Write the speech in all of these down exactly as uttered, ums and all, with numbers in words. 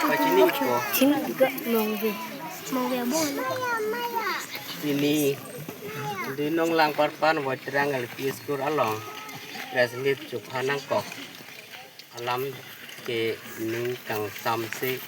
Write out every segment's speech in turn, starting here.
Pachini ko. Chini ga mongve. Mongve abo. Pini dei nonglangparpan Waiterang L P School along press meet chephan nangkok alam ke ning kangsamse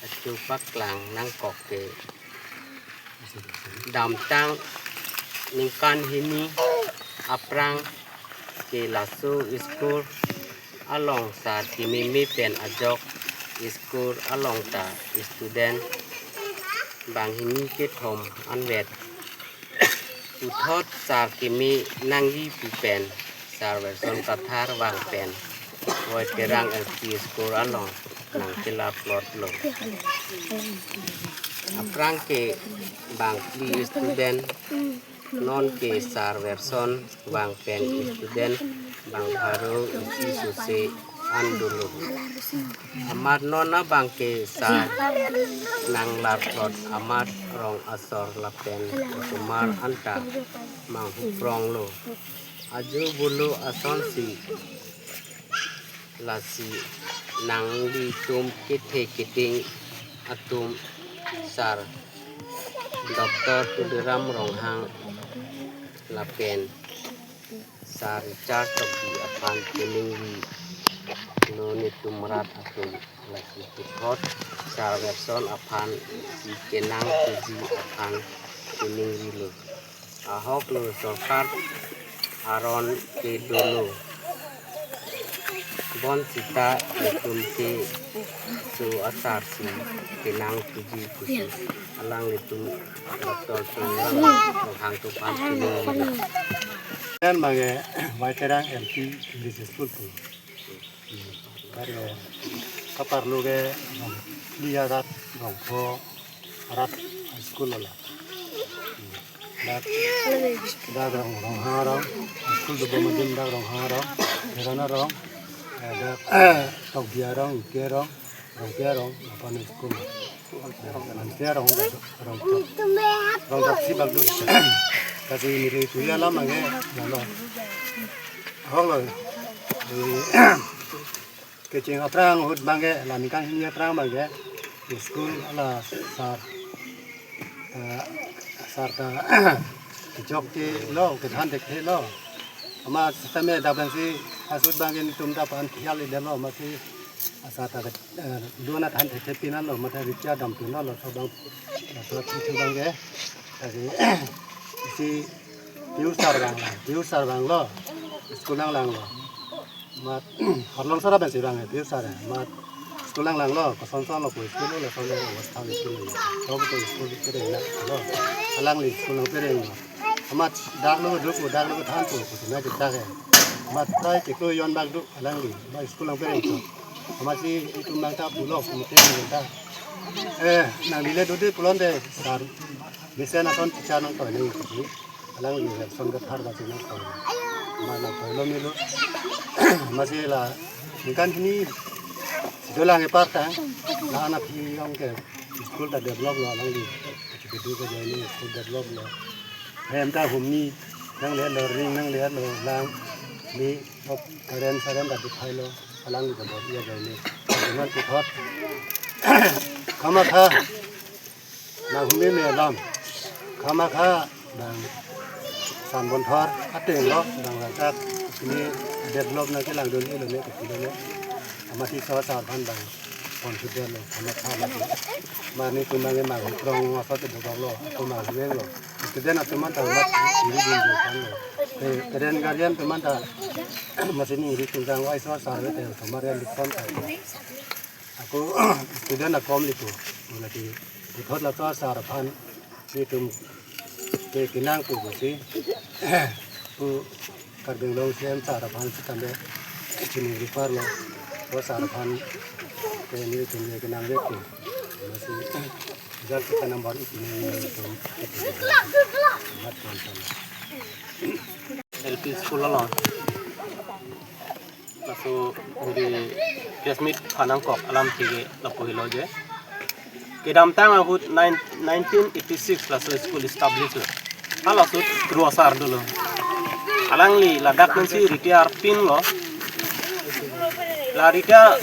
achu paklang nangkok ke damtang ningkan hini aphrang ke laso school along sar kememe pen ajok school along ta student banghini kethom anvet puthot sar keme nangji pu pen sar Welson Kathar vang pen Waiterang L P School along nangkela plot lo. Aphrang ke bangphli student, non ke sar Welson vang pen student bang pharo isi sose an dolo. Amat non abang ke sar nanglar plot amat rong asor lapen osomar anta manghuprong lo. Ajo bulu asonsi lasi nanglitum kethe keding atum sar Doctor Tuliram Ronghang lapen sar Richard Tokbi aphan chiningri lo netum rat atum, lasi puthot sar Welson aphan si kenang keji aphan chiningri lo. Ahok lo sorkar aron ke dolo. Bonsita netum ke so asar si kenang keji pusi alanglitum Doctor Tuliram Ronghang atum aphan chiningri lo. Kan mage Waiterang L P English School pu. Kare kaparlo ke rong phli arat rong pho arat school lo la. Dak dak rong Ronghang arong school do bom adim dak Ronghang arong, Heran arong, eh, dak Tokbi arong, Uke arong, Rongpi arong, lapen school. Rongpi arong, rong rong si bak do. Kasi niri kuya lam ange lalo. Ahok lo. Di kecheng aphrang ahut abang ke, la ningkan hini aphrang abang ke school ala sar, eh, sar ta kechok ke lo, kethan thekthe lo. Amat sitame dak abang si ahut abang ke netum ta pan khial le lo, amat si asar ta, eh, dona than thekthe pin lo, amat ta richa dam pin lo, laso abang, laso thithu abang ke. Kasi isi P U sar vang lo, P U sar vang lo, school nanglang lo. Amat Harlong sar abang si vang, P U sar, amat school nanglang lo, kosonson lo, ko school lo, lason lo, was thang school lo. So ko school pereng na lo. Alangli school nangpereng lo. Amat dak lo duk, dak lo than pu, ko na kita ke. Amat try ke ko yon bak do, alangli, amat school nangpereng lo. Amat si itum nang ta bulok, mungkin nang ta. Eh, nanglile dode pulote sar. Mesen ason teacher nangtoi nangji. Alangli Welson Kathar ba si nangtoi. Amat nangtoi lo milo. Amat si la ningkan hini si dolang epar ta. La anak hi yong ke school ta develop lo alangli. Kedu ke jadi school develop lo. Hem ta humni nangle lo ring nangle lo lang ni op karen saren ta dikhai lo. Alangli ta bor iya jadi. Dengan puthot. Kamatha. Nang humi me alam. Kamatha bang San Bonthor ateng lo bang langkak ini develop nangkelang dun ilo ne kepilo ne. Amat si so sar aphan bang confident lo, kamatha lo. Mane tumang emang prong aso te dogok lo, tumang himeng lo. Student atum an ta amat iri dun dun kan lo. Eh, student guardian atum an ta masini iri tungkang wai so sar te tomar ya lukon ta. Ako student akom lipo. Lagi puthot laso asar aphan netum ke kenang pu pusi pu Karbi Anglong C M sar aphan sitame chiningri parlo. Ko sar aphan ke netum ke kenang re pu. Masih jal kita number itu netum. Mat kontan. L P school along. Laso huri press meet phan nangkok alam thige lapu helo je. Kedamtang ahut nine, nineteen eighty-six laso school establish lo. Halaso ahut Kro asar dolo. Alangli ladak pensi retire pin lo. La retire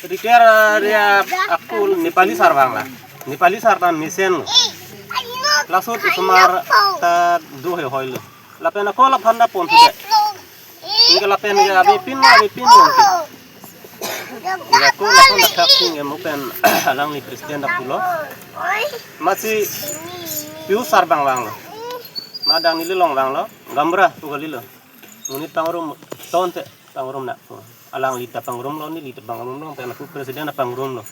Retire area akul Nepali sar vanglo. Nepali sar ta mesen lo. Laso osomar ta do he hoi lo. Lapen ako laphan ta pon sudah. Anke lapen ke avepin lo, avepin lo anke. Anke ako laphan ta thak sing emo pen alangli president dak pulo. Masi Pius sar bang vanglo. Madang neli along vanglo. Gamra pu kalilo. Monit pangrum, tonte pangrum nak pu. Alangli ta pangrum lo, neli ta pangrum lo, pen ako president ta pangrum lo.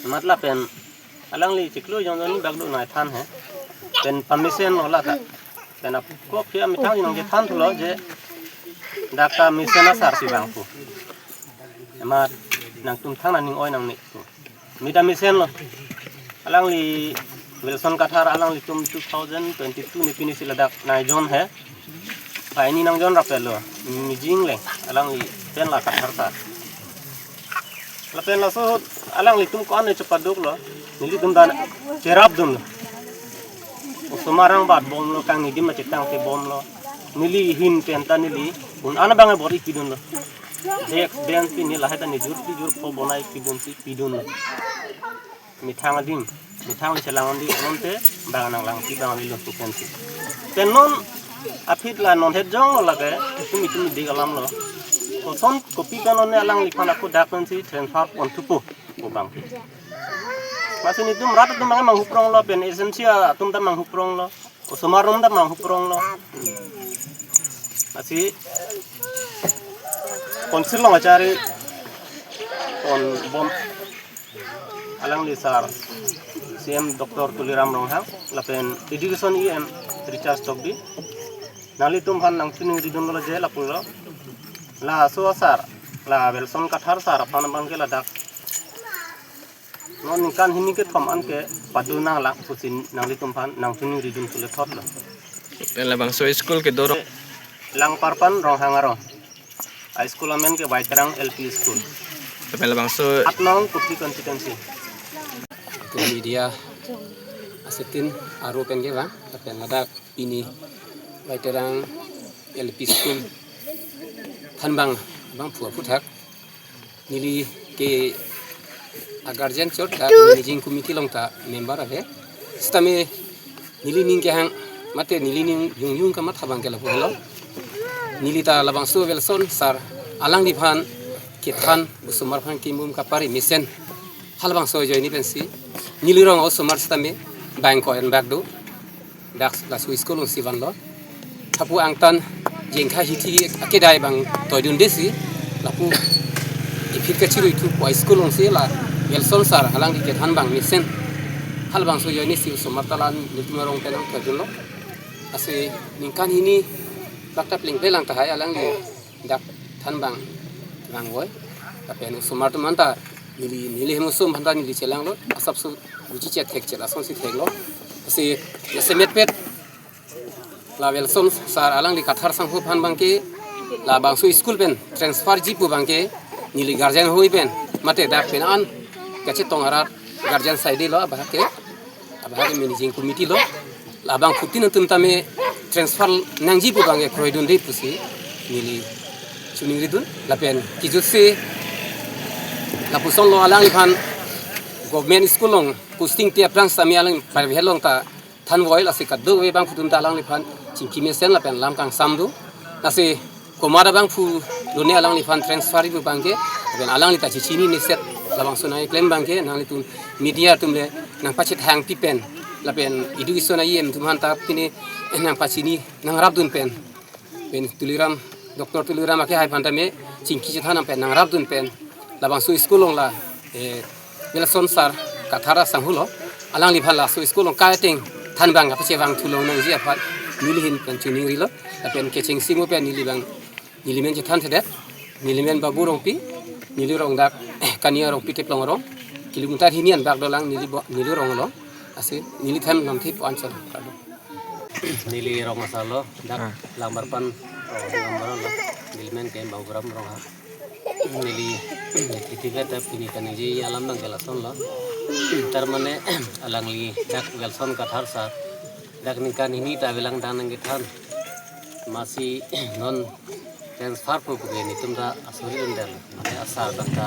Amat lapen alangli chiklo jong jong ni bak do nangthan he. Pen pamesen lo lata. Pen ako kok ya methang jong kethan thulo je dak ta mesen asar si vang pu. Amat nangtum thang nangning oi nangne pu. Mita mesen lo. Alangli Wilson Kathar alanglitum two thousand twenty-two ni pini si ladak nangjon he. Pai ni nangjon rap lo. Mijing le alangli pen la Kathar ta. Lapen laso alanglitum ko-an chepaduk lo. Nelitum dan cherap dun lo. Osomar arong bat bom lo, kangni adim achetang te bom lo. Neli ahin pen ta neli un ana bang bor-i pidun lo. Desk bench pini lahai ta nijur pijur ko bonai pidun si pidun lo. Methang adim, methang le chelang andi, non te bang nanglang si bang nilo tu pen si. Pen non aphi la non het jong lo lake, itum itum dik alam lo. Koson kopi pen non ne alangliphan ako dak pen si transfer pon thupo, ko bang ke. Masi nelitum rat atum bang manghuprong lo, pen S M C atum ta manghuprong lo. Osomar atum ta manghuprong lo. Masi Council along achari pon bom alangli sar C M Doctor Tuliram Ronghang lapen Education E M Richard Tokbi. Nanglitum aphan nangchiningri dun lo je lapulo. Laso asar, la Wilson Kathar sar aphan bang ke ladak non ningkan hini kethom an ke padu nanglang pusi nanglitum aphan nangchiningri dun pule thot lo. Pen labangso school kedo rong. Langparpan Ronghang arong. High school amen ke Waiterang L P School. Pen labangso Atnong Kuki constituency. Media asetin aro pen ke bang, pen ladak pini Waiterang L P School thanbang bang phua phuthak. Neli ke a guardian chot ta managing committee along ta member ave. Sitame neli ning kehang mate neli ning yung yung kamatha bang ke lapu lo. Neli ta labangso Wilson sar alangliphan kethan osomar aphan kimum kapari mesen halabangso ajoine pensi neli rong osomar sitame bang ko en bak do. Dak laso school along si vanlo. Hapu angtan jengkha hithi akedai bang toidunde si lapu iphit kachirui thu poi school along si la Wilson sar alangli kethan bang mesen halabangso ajoine si osomar ta la nelitum arong pen nangtoidunlo. Lasi ningkan hini bak ta plengple lang tahai alangli dak thanbang vangvoi. Lapen osomar atum anta neli neli hem osom aphan ta neli chelanglo, asapso uji chet thek chet asonsi theklo. Lasi jasemet pet la Wilson sar alangli Kathar sangho aphan bang ke labangso school pen transfer ji pu bang ke neli guardian hoi pen mate dak pen an kachetong arat guardian side lo abahak ke, abahak ke managing committee lo. Labangphutin atum tame transfer nangji pu bang ke kroidunde pusi neli chiningridun lapen kijutsi lapuson lo alangliphan government school along posting ti aphrang sitame alang private along ta thanvoi, lasi kadokave abangphutin ta alangliphan chingki mesen lapen lam kangsam do. Lasi komat abangphu lone alangliphan transfer ipu bang ke, lapen alangli ta chechini neset labangso nangklem bang ke nanglitum media atum le nangpachethang pi pen lapen education E M atum aphan ta pine nangpachini nangrapdun pen. Pen Tuliram, Doctor Tuliram akehai aphan tame chingki chethan pen nangrapdun pen labangso school along la, eh, Wilson sar Kathar asangho lo, alangliphan laso school along kaiteng thanbang kapachevang thu longnangji aphan neli ahin pen chiningrilo. Lapen kechengsi mo pen neli bang neli men chethanthedet, neli men Babu Rongpi, neli rong dak Kania Rongpi Teplong arong, kilometer hini an bak dolang neli bo-, neli rong along. Lasi neli them namthi pu anchot. Neli rong asarlo, dak Ah. Langparpan, oh, Langparpan lo, neli men ke Baburam Ronghang. Neli, neli tiga ta pini kaningje alam bang ke lasonlo. Tar mane alangli dak Wilson Kathar sar, dak ningkan hini ta avelang dan nangkethan. Masi non transfer pu pu ke netum ta asuri undel. Mane asar bang ta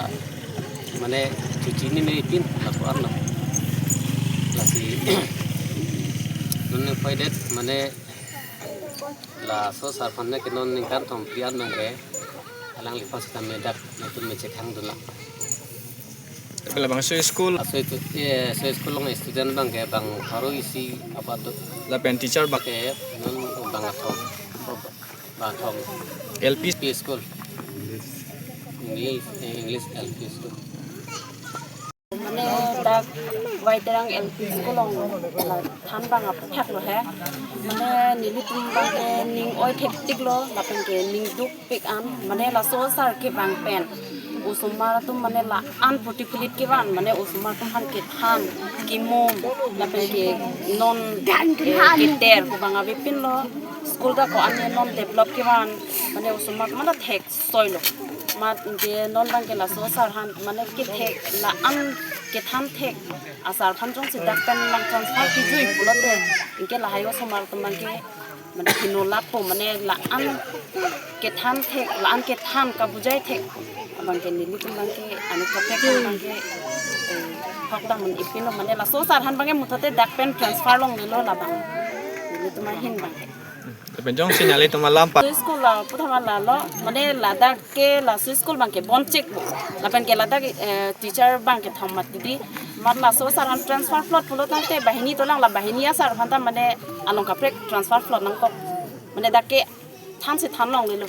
Mane chuchi ni me ipin lapu-an lo. Lasi non ne paidet mane laso sar aphan ne ke non ningkan thom phli an abang ke alangliphan sitame dak netum me chekhang dun la. Tapi labangso school. Aso itu, eh, so school along student abang ke bang pharo isi abat do. Lapen teacher abang ke non bang athom. Bang athom. L P. P school. English, eh, English L P school. Mane dak Waiterang L P school along la than abang aphuthak lo he. Mane nelitum abang ke ning oi thektik lo, lapen ke ning dukpik an, mane laso sar kevang pen osomar atum mane la-an phuti philit kevan, mane osomar atum aphan kethan, kemum, lapen ke non, eh, keter ko abang avepin lo. School ta ko-an non develop kevan, mane osomar mane thek soi lo. Mat ke non abang ke laso sar aphan mane kethek la-an kethan thek asar aphan jongsi dak pen lang transfer kejui pulote, anke lahai osomar atum abang ke mane hino lapu, mane la-an kethan thek, la-an kethan kabujai thek abang ke nelitum abang ke anut kaprek abang ke, eh, hok dam un ipin lo, mane laso sar aphan abang ke muthote dak pen transfer longlelo labang. Nelitum ahin abang ke. Lapen jongsi nanglitum alam pa. School la puthot ma la lo, mane ladak ke laso school abang ke bonchek bo. Lapen ke ladak, eh, teacher abang ke thom mat didi. Mat laso sar aphan transfer plot pulo tangte banghini dolang, la banghini asar aphan ta mane along kaprek transfer plot nangkok. Mane dak ke than si than longlelo.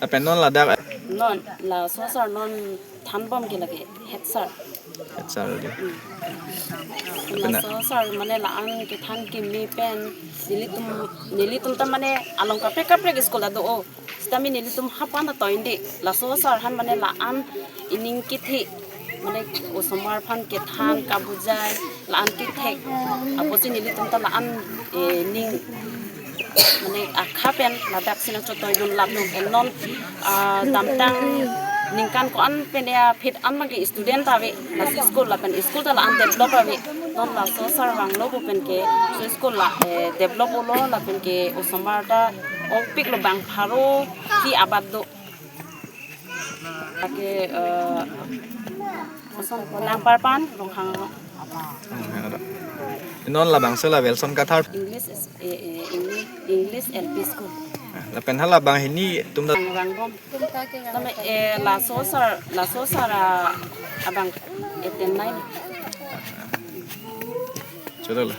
Lapen non ladak. Non laso sar non than bom ke lake head sar. Head sar lake. Hmm. Lapen na- laso sar mane la-an kethan keme pen nelitum, nelitum ta mane along kaprek kaprek school ta do-o. Sitame nelitum hapan ta toin de. Laso sar aphan mane la-an ining kethe, mane osomar aphan kethan kabujai, la-an kethek. Apotsi nelitum ta la-an, eh, ning mane akha pen ladak si nangchotoi dun lap lo. Ke non, ah, damtang ningkan ko-an pen ya phit an abang ke student ta ave, laso school lapen school ta la-an develop ave. Non laso sar vanglo pu pen ke so school la, eh, develop olo lapen ke osomar ta ongpik lo bang pharo si abat do. Lake, eh, koson Nangparpan, Ronghang. Hmm, ya, ada. Non labangso la Wilson Kathar. English is, eh, eh, English, English L P school. Lapen hala banghini atum ta. Ang Rangbom. Tame, eh, laso sar, laso sar, ah, abang eten nai. Chalo la.